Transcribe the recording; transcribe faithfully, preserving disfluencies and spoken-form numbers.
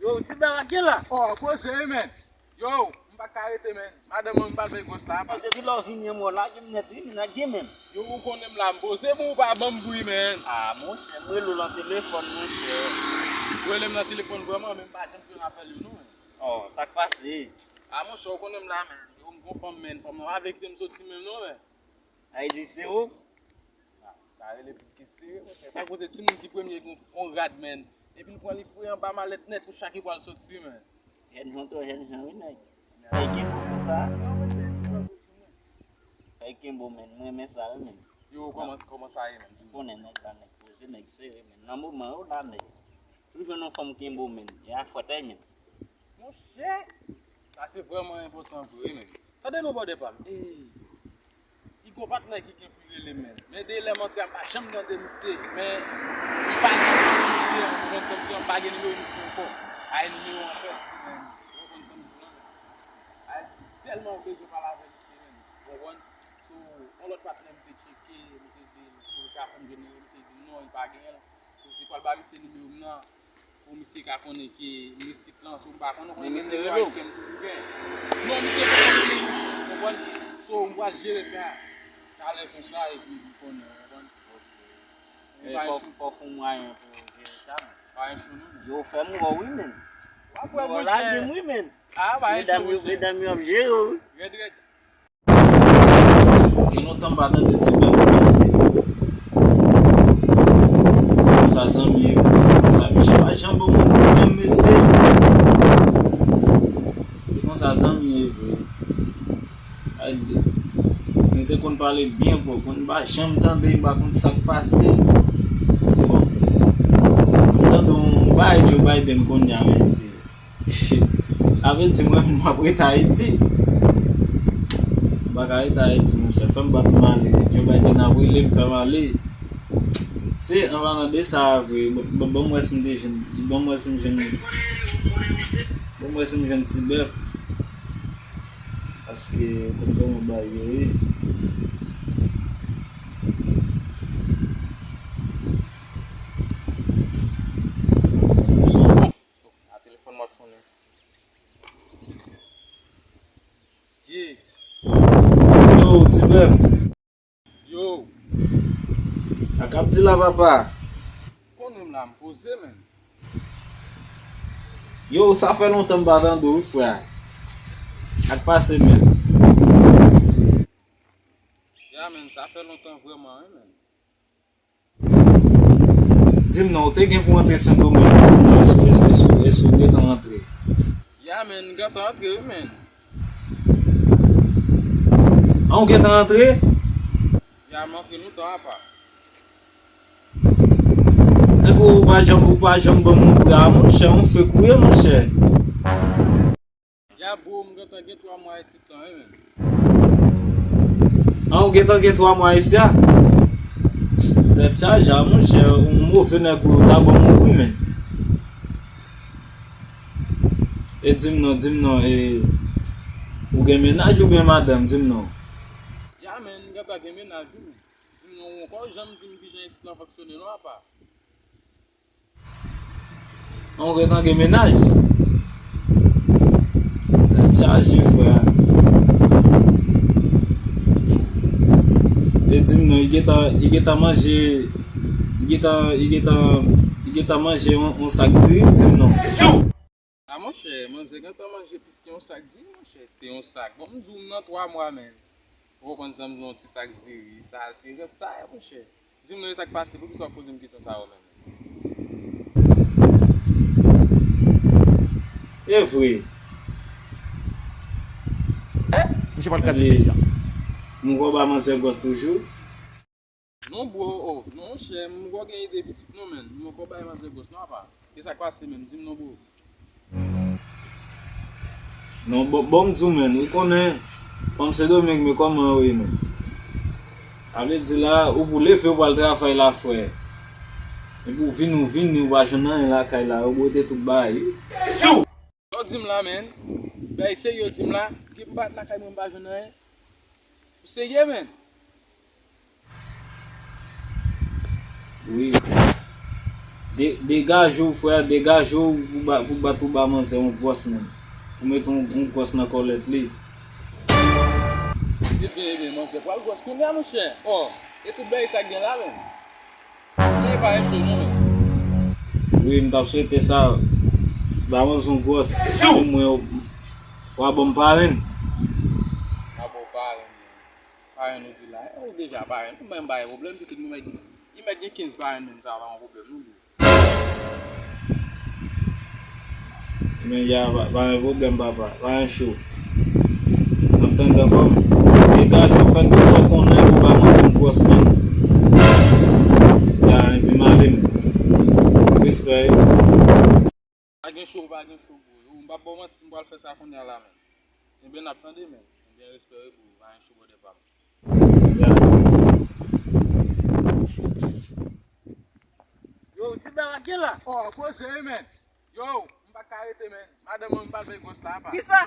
Yo, ti bagay gen la. Oh, poze wi, men. Yo, m pa ka rete, men. Madanm mwen, m pral bay gwòs la, apa. Depi lè w vini an, mwen lage m nèt, wi, men lage, men. Yo, ou konnen m la, m poze, bon, ou pa ban m bri, men. Ah, monchè, m rele w nan telefòn, monchè. Ou rele m nan telefòn vrèman, men m pa janm jwenn apèl yo, non, men. Oh, sa k pase? Ah, monchè, ou konnen m la, men. Yo, m gon fanm, men. Fanm nan pa vle kite m soti menm, non, men. Ay di se ou? Ah, sa rele plis ke sere, monchè. Sa koze timoun ki premye gon, gon rad, men. Epi l pran li foure anba malèt nèt pou chak ki pral soti, men. Jèn jan twò jèn jan, wi, nèg. Fè kenbo konsa. Fè kenbo, men. Mwen renmen sa, wi, men. Yo, kòman, kòman sa ye, men? Ou konnen nèg la, nèg poze, nèg sere, men. Nan moman yo la, nèg. Si w jwenn yon fanm kenbo, men. E a fòt, men. Monchè, sa se vrèman enpòtan vre, men. Tande non, bòdè pa m. Ey, i gon patnè ki gen pou rele m, men. Men de lè m antre a, m pa janm tande misye. Men, m pa gen nimewo misye, ou konprann sa m di, m pa gen nimewo misye ankò. Ay nimewo an pèdi, men. Ou konprann sa m di, non, men. Ay, m tèlman bezwen pale avè misye, men. Ou konprann? So, yon lòt patnè m te tcheke, m te di l pou l ka fè m jwenn nimewo misye, li di m non, li pa genyen l. Pou di pral ba misye nimewo m nan, pou misye ka konnen ke m isit lan, so m pa konnen, konnen gen nimewo ayisyen m toujou gen. Non, misye pa konnen, ou konprann? So, m pral jere sa talè konsa, epi m konnen, ou konprann? Ok. E fò, fò fè yon mwayen pou jere sa, men. Pa yon cho, non, men. Yo, fè m wè w, wi, men. W ap wè, monchè. Lage m, wi, men. Ah, pa yon cho, monchè. Medam yo, medam yo ap jere w, wi. Rèd, rèd. Gen lontan m pa tande ti bèf pase. Konsa zanmi ye vre. Konsa misye pa janm bon moun menm, mesye. Se konsa zanmi ye vre. Ay, nou te konn pale byen pwòp, m pa janm tande, m pa konn sa k pase. Bon. M tande yon bagay Joe Biden kounye a, mesye. Sa vle di mwen menm m ap rete Ayiti. M pa ka rete Ayiti, monchè. Fè m bat m ale. Joe Biden ap rele m, fè m ale. Se an palan de sa vre. Ban, ban, ban m wè si m te jwenn. Ban m wè si m jwenn. Ban m wè si m jwenn ti bèf. Paske konn kòman bagay yo ye. A telefòn m ap sonnen. Ye. Yo, ti bèf. Yo. Sa k ap di la, papa? Konnen m la, m poze, men. Yo, sa fè lontan m pa tande w, wi, frè. Sa k pase, men? Ya, men, sa fè lontan vrèman, wi, men. Di m non, ou te gen pou antre Sendomeng? Èske, èske, èske ou gentan antre? Ya, men, m gentan antre, wi, men. An, ou gentan antre? Ya, m antre lontan apa. Epi ou pa janm, ou pa janm ban m yon bra, monchè, yon fake ou ye, monchè. Ya bro, m gentan gen twa mwa isit lan, wi, men. An, ou gentan gen twa mwa isi a? Tèt chaje a, monchè, ou move nèg ou ta ban m wi, men. E di m non, di m non, e, ou gen mennaj oubyen madanm, di m non. Ya, men, m gentan gen mennaj, wi, men. Di m non, ou ankò janm di m kijan isit lan fonksyone non, apa. An, ou gentan gen mennaj? Tèt chaje, frè. E di m non, li gentan, li gentan manje, li gentan, li gentan, li gentan manje yon, yon sak diri, di m non. A, monchè, manzè gentan manje plis ke yon sak diri, monchè. Se te yon sak. Bon, m di w, m nan twa mwa, men. Ou konprann sa, m di w, yon ti sak diri. Sa, se rès sa ye, monchè. Di m non, e sa k pase? Poukisa w ap poze m kesyon sa yo menm? E vre. Misye pral kraze peyi a. M kwè w ba manzè gwòs toujou. Non, bro, oh, non, monchè, m kwè w gen ide pitit non, menn. M kwè w bay manzè gwòs non, apa. E sa k pase menm? Di m non, bro. Non, bon, bon, m di w, menn, ou konnen, fanm Sendomeng, men kòman yo ye, menn? Sa vle di la, ou pou leve, ou pral travay la, frè. Epi ou vini, ou vini, ou pa jwenn anyen lakay la, yo bwote tout bagay. Sa w di m la, menn? Bagay serye w di m la? Gen m pa t lakay mwen, m pa jwenn anyen? Ou serye, menn? Wi. De, degaje w, frè, degaje w pou ba, pou bat pou ba manzè yon gwòs, menm. Pou mete yon, yon gwòs nan kòlèt li. Ebyen, ebyen, manzè pral gwòs kounye a, monchè. Oh, e tout bagay sa k gen la, menm. Nèg pa enche non, men. Wi, m t ap swete sa. Ba mwen yon gwòs. Pou mwen, w a ban m parenn. A bon, parenn, men. Parenn ou di la. Ou deja parenn. Ou menm bay pwoblèm, pitit mwen mèt gen. Li mèt gen kenz parenn menm, sa pa yon pwoblèm, non. Men ya, pa, pa gen pwoblèm, papa. Pa gen cho. N ap tann ankò. Degaje w, fè tout sa w konnen pou ba mwen yon gwòs, men. Ya, epi m ale, men. Respè. Pa gen cho, pa gen cho, bro. Yo, m p ap ba w manti, m pral fè sa kounye a la, men. Ebyen, n ap tande, men. Ebyen, respè, wi, bro. Pa gen cho, brother pa m. Ya. Yo, ti bagay gen la. Oh, poze wi, men. Yo, m pa ka rete, men. Madanm mwen, m pa vle gwòs la, apa. Kisa?